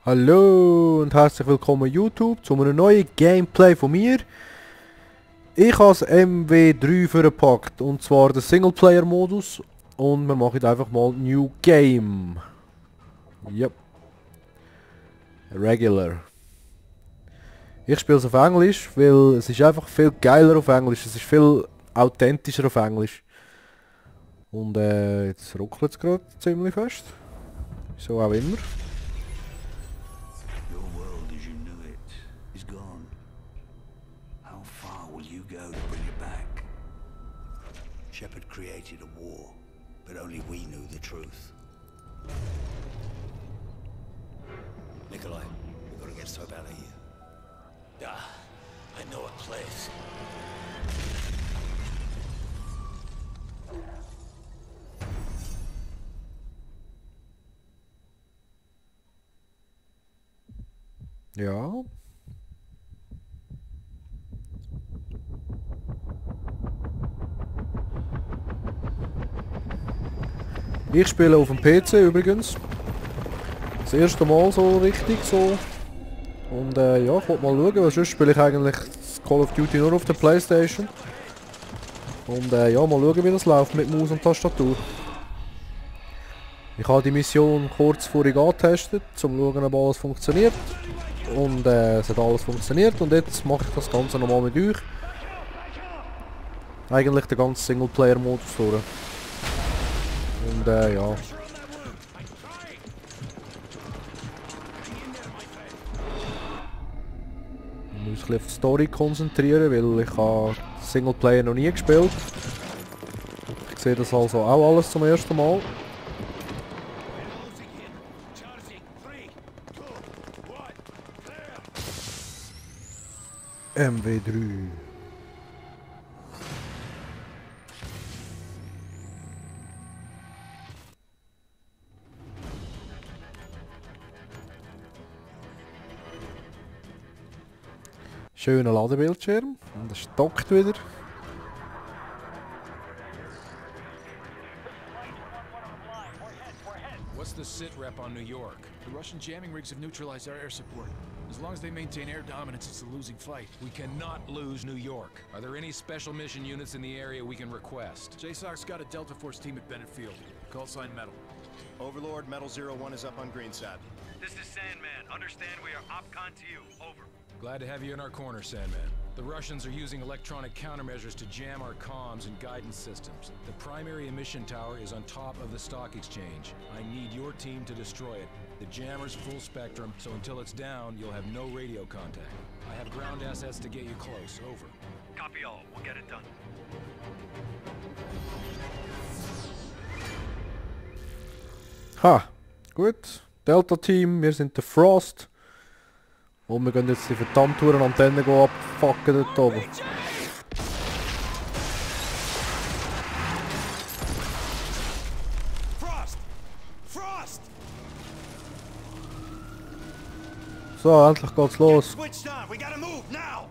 Hallo und herzlich willkommen YouTube zu einem neuen Gameplay von mir. Ich habe das MW3 vorgepackt und zwar den Singleplayer-Modus und wir machen einfach mal New Game. Yep. Regular. Ich spiele es auf Englisch, weil es ist einfach viel geiler auf Englisch, es ist viel authentischer auf Englisch. Und jetzt ruckelt es gerade ziemlich fest. So auch immer. Shepard created a war, but only we knew the truth. Nikolai, we've got to get Soap out of here. Ah, I know a place. Ja. Ich spiele auf dem PC übrigens. Das erste Mal so richtig so. Und ja, ich wollte mal schauen, weil sonst spiele ich eigentlich Call of Duty nur auf der Playstation. Und ja, mal schauen wie das läuft mit Maus und Tastatur. Ich habe die Mission kurz vorher angetestet, um zu schauen, ob alles funktioniert. Und es hat alles funktioniert und jetzt mache ich das Ganze nochmal mit euch. Eigentlich den ganzen Singleplayer-Modus durch. Und ja. Ich muss mich auf die Story konzentrieren, weil ich habe Singleplayer noch nie gespielt. Ich sehe das also auch alles zum ersten Mal. MW3. Schöner Ladebildschirm und es stockt wieder. What's the sit rep on New York? The Russian jamming rigs have neutralized our air support. As long as they maintain air dominance, it's a losing fight. We cannot lose New York. Are there any special mission units in the area we can request? JSOC's got a Delta Force team at Bennett Field. Call sign Metal. Overlord, Metal 01 is up on Greenside. This is Sandman. Understand we are OPCON to you. Over. Glad to have you in our corner, Sandman. The Russians are using electronic countermeasures to jam our comms and guidance systems. The primary emission tower is on top of the stock exchange. I need your team to destroy it. The jammer's full spectrum, so until it's down, you'll have no radio contact. I have ground assets to get you close. Over. Copy all. We'll get it done. Ha, gut. Delta Team, wir sind der Frost. Und wir gehen jetzt die verdammte Antenne abfucken dort oben. Frost! Frost! So, endlich geht's los. Switched on. We gotta move now.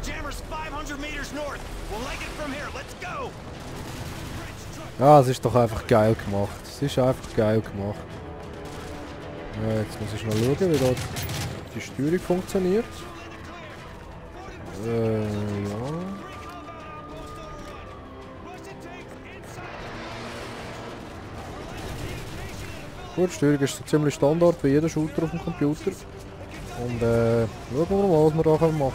Jammer's 500 meters north. We'll leg it from here. Let's go. Ja, es ist doch einfach geil gemacht. Es ist einfach geil gemacht. Ja, jetzt muss ich noch schauen, wie dort die Steuerung funktioniert. Ja. Gut, die Steuerung ist so ziemlich Standard wie jeder Shooter auf dem Computer. Und schauen wir mal, was wir da machen können.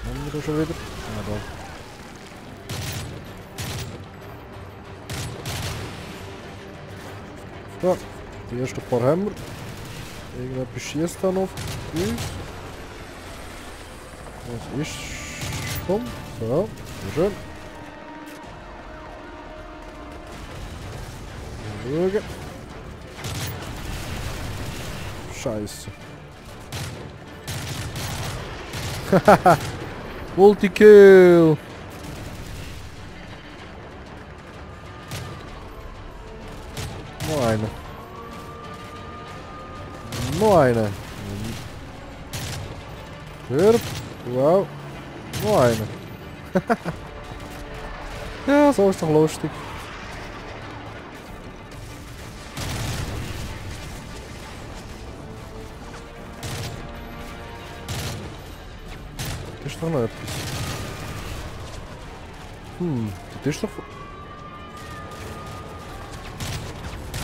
Haben wir da schon wieder? Ah, da. So, die ersten paar haben wir. Irgendetwas schießt da noch auf uns. Was ist... Komm, so, sehr schön. Schauen. Scheiße. Hahaha. Multi-Kill. Noch einer. Noch einer. Stirb. Wow. Noch einer. Ja, so ist doch lustig. Das ist doch noch etwas. Das ist doch...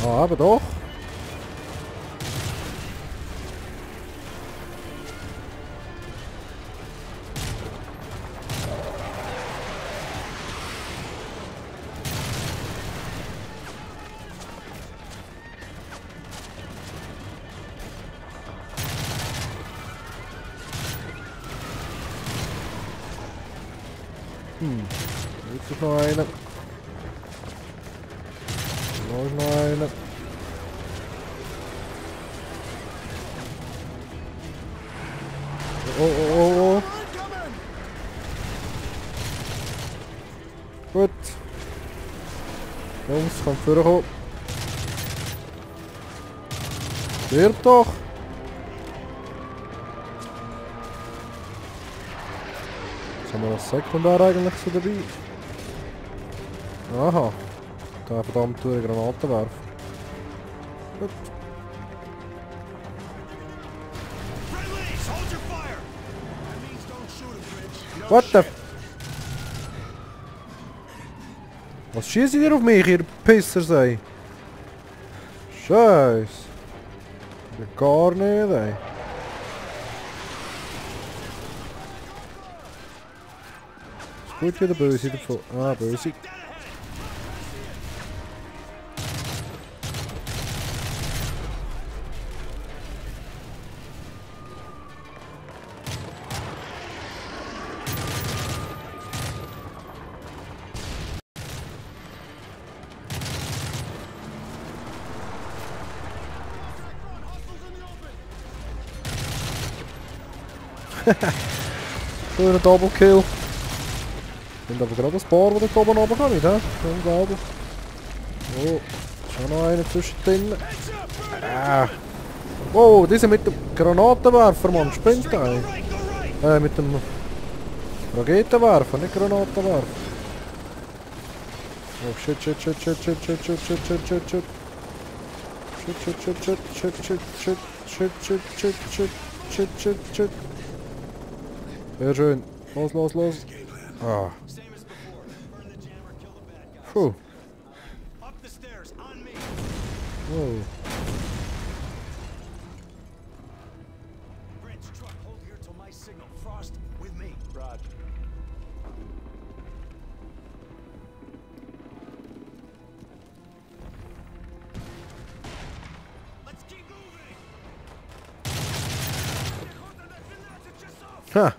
Ah, aber doch. Jetzt ist noch einer. Da ist noch einer. Oh. Gut. Jungs, kommt vorkommen. Stirb doch! Jetzt haben wir das Sekundär eigentlich so dabei. Aha. Da verdammt durch Granaten werfen. Gut. What the... Was schießt ihr auf mich, ihr Pisser sei? Scheiß. Gar nicht, ey. Ist gut wie der Böse davon. Ah, Böse. So ein Double Kill. Sind aber gerade ein paar, die da oben runterkommen, hä? Unglaublich. Oh, schon noch einer zwischendrin. Ah. Wow, diese mit dem Granatenwerfer, Mann, spinnt der. Mit dem Raketenwerfer, nicht Granatenwerfer. Oh shit. Shit. Sehr schön. Los. Ah. Puh. Oh. Ha.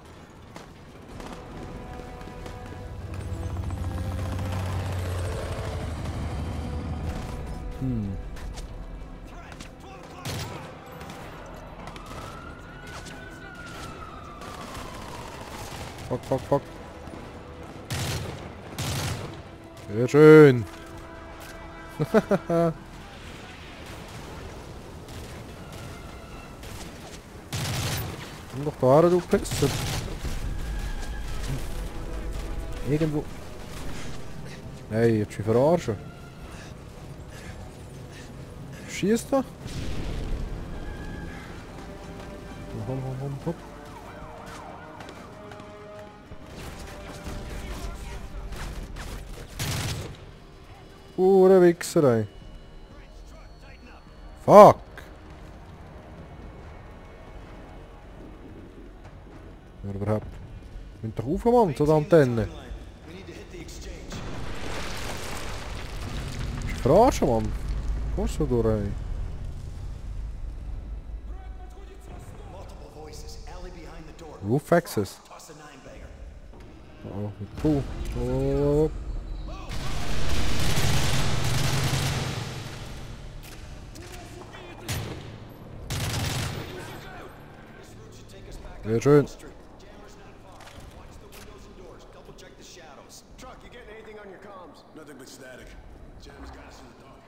Fuck. Sehr schön. Komm doch da, du Pisser. Irgendwo. Hey, jetzt mich verarschen. Schießt da? Hopp. Pure Wichser, ey. Fuck! Ja, überhaupt. Bin doch aufgemannt, so die Antenne. Verarschen, Mann. Kommst du durch, ey? Roof access. Oh, mit Puh. Oh. Sehr schön. Truck, you getting anything on your comms? Nothing but static. Jam's got us in the dark.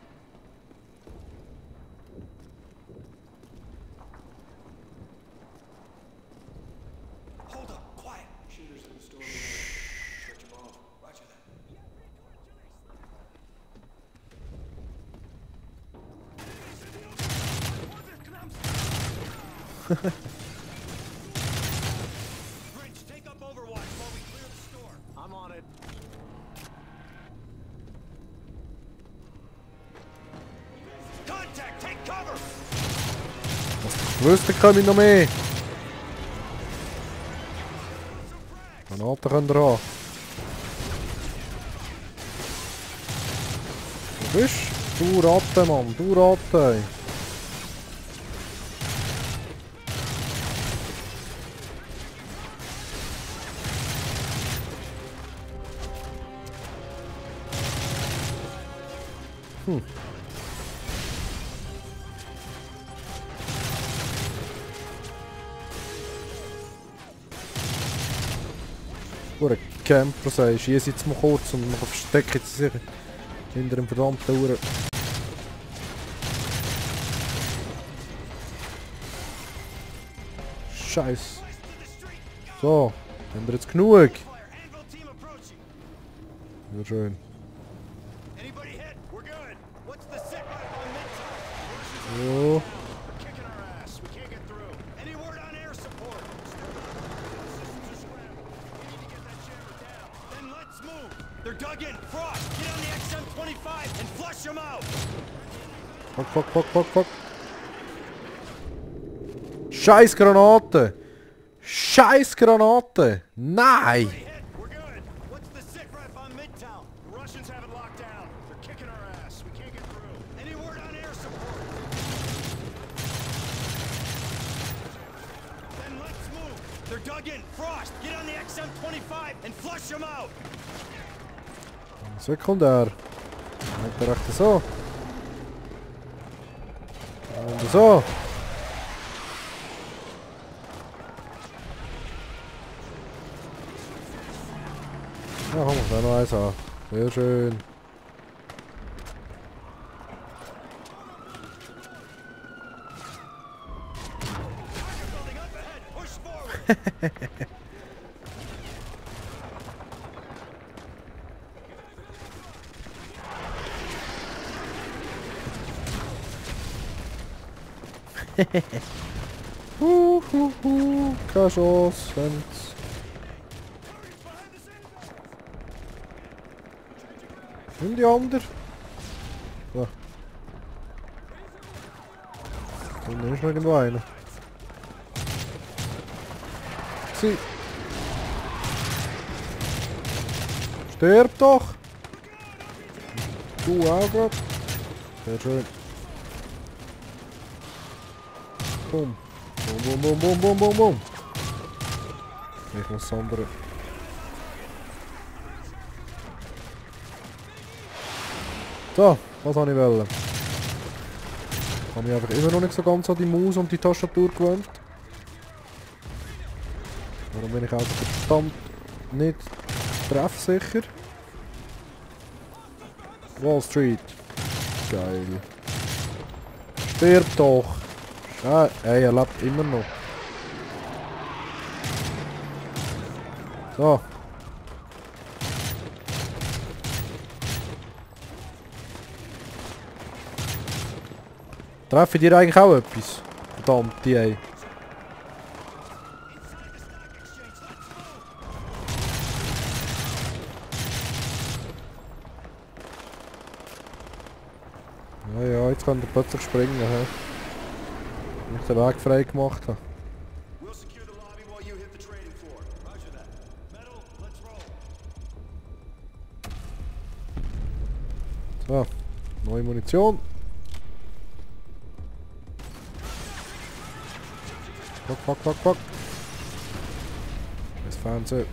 Hold up, quiet. Shooters in the store. Switch them off. Roger that. Bridge, take up Overwatch while we clear the store. I'm on it. Contact, take cover! Gewusst, da komme ich noch mehr. Granaten könnt ihr haben. Wo bist du? Du Ratte, Mann. Du Ratte. Ein Camper sagst, schieß jetzt mal kurz und dann verstecken sie sich hinter dem verdammten Uhr. Scheiß. So, haben wir jetzt genug? Anvil team approaching. Sehr schön. Anybody hit? We're good. What's the sit rep on mid-tower? So. Kicking our ass. We can't get through. Any word on air support? Systems are scrambled. We need to get that jammer down. Then let's move. They're dug in. Frost, get on the XM-25 and flush them out. Fuck, fuck, fuck, fuck, fuck. Scheiß Granate! Scheiß Granate! Nein! Hit. We're good. What's the sit rep on mid-town? The Russians have it locked down. They're kicking our ass. We can't get through. Any word on air support? Then let's move. They're dug in. Frost, get on the XM-25 and flush them out. Sekundär. Hat er echt so? Und so. Ja, komm, da noch eins an. Sehr schön. Building up ahead. Push forward. Keine Chance, wenn's... Und die andere? So. Da ist noch irgendwo einer. Sie. Stirb doch! Du auch grad. Sehr schön. Boom. Boom, boom, boom, boom, boom, boom, boom. Ich muss andere. So, was habe ich wollen? Ich habe mich einfach immer noch nicht so ganz an die Maus und die Tastatur gewöhnt. Warum bin ich also verdammt nicht treffsicher? Wall Street. Geil. Stirb doch! Ey, er lebt immer noch. So. Treffen dir eigentlich auch etwas? Verdammt, die ey. Ja, jetzt kann er plötzlich springen, hä? Wenn ich den Weg frei gemacht habe. We'll secure the lobby while you hit the trading floor. Roger that. Metal, let's roll. So, neue Munition. Fuck, fuck, fuck, fuck. Das Fernsehen.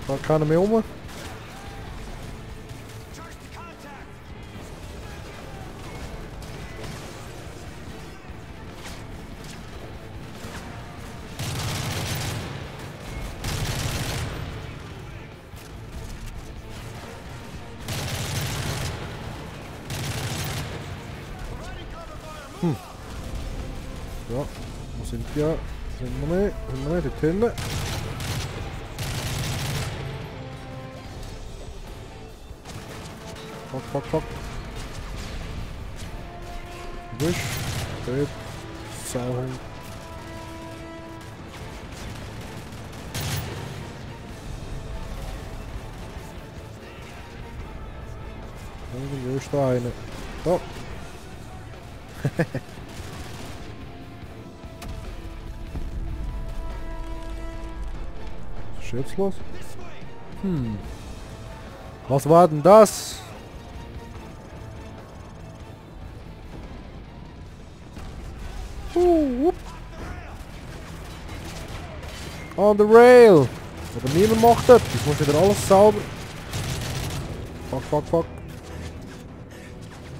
Da keiner mehr rum. Charge the Ja, wo sind wir? Sind wir nicht? Sind wir nicht? Dort hinten. Fuck. Du bist dort. Sauhund. Irgendwo ist da einer. So. Was ist jetzt los? Was war denn das? On the rail! Aber niemand macht etwas. Ich muss wieder alles sauber. Fuck.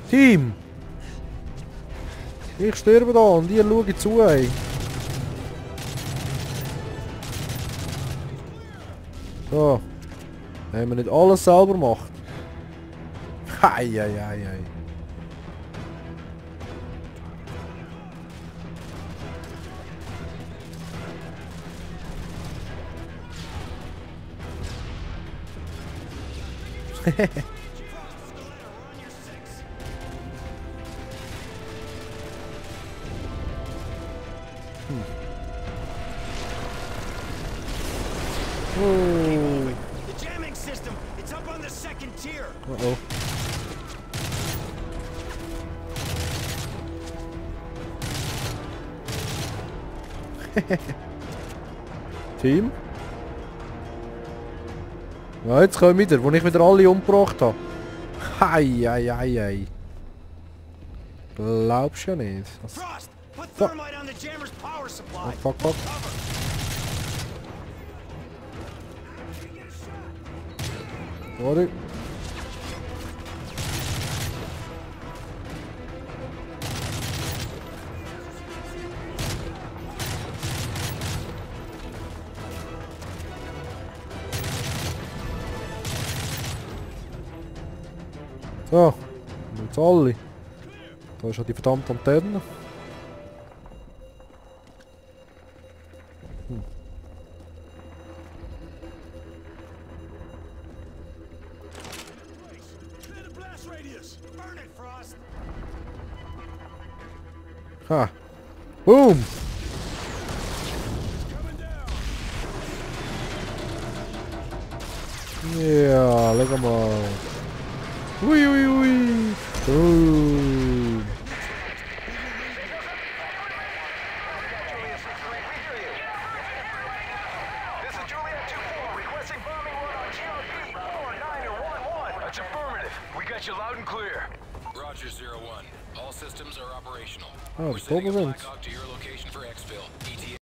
Team! Ich sterbe da und ihr schaut zu, ey. So. Wenn man nicht alles selber macht. Ei. The jamming system, it's up on the second tier. Uh-oh. Team? Ja, jetzt kommen wir wieder, wo ich wieder alle umgebracht habe. Ei. Glaubst ja nicht. Frost, put thermite on the jammer's power supply. Fuck. Sorry. So, jetzt alle. Da ist ja die verdammte Antenne. Clear the blast radius. Burn it, Frost. Ha. Boom! Ja, lekker mal. Ui. Boom. This is Juliet 2-4, requesting bombing run on GRP 4911. That's affirmative. We got you loud and clear. Roger, 01. All systems are operational. Oh, We're sending a Dobermans. Blackhawk to your location for exfil. ETA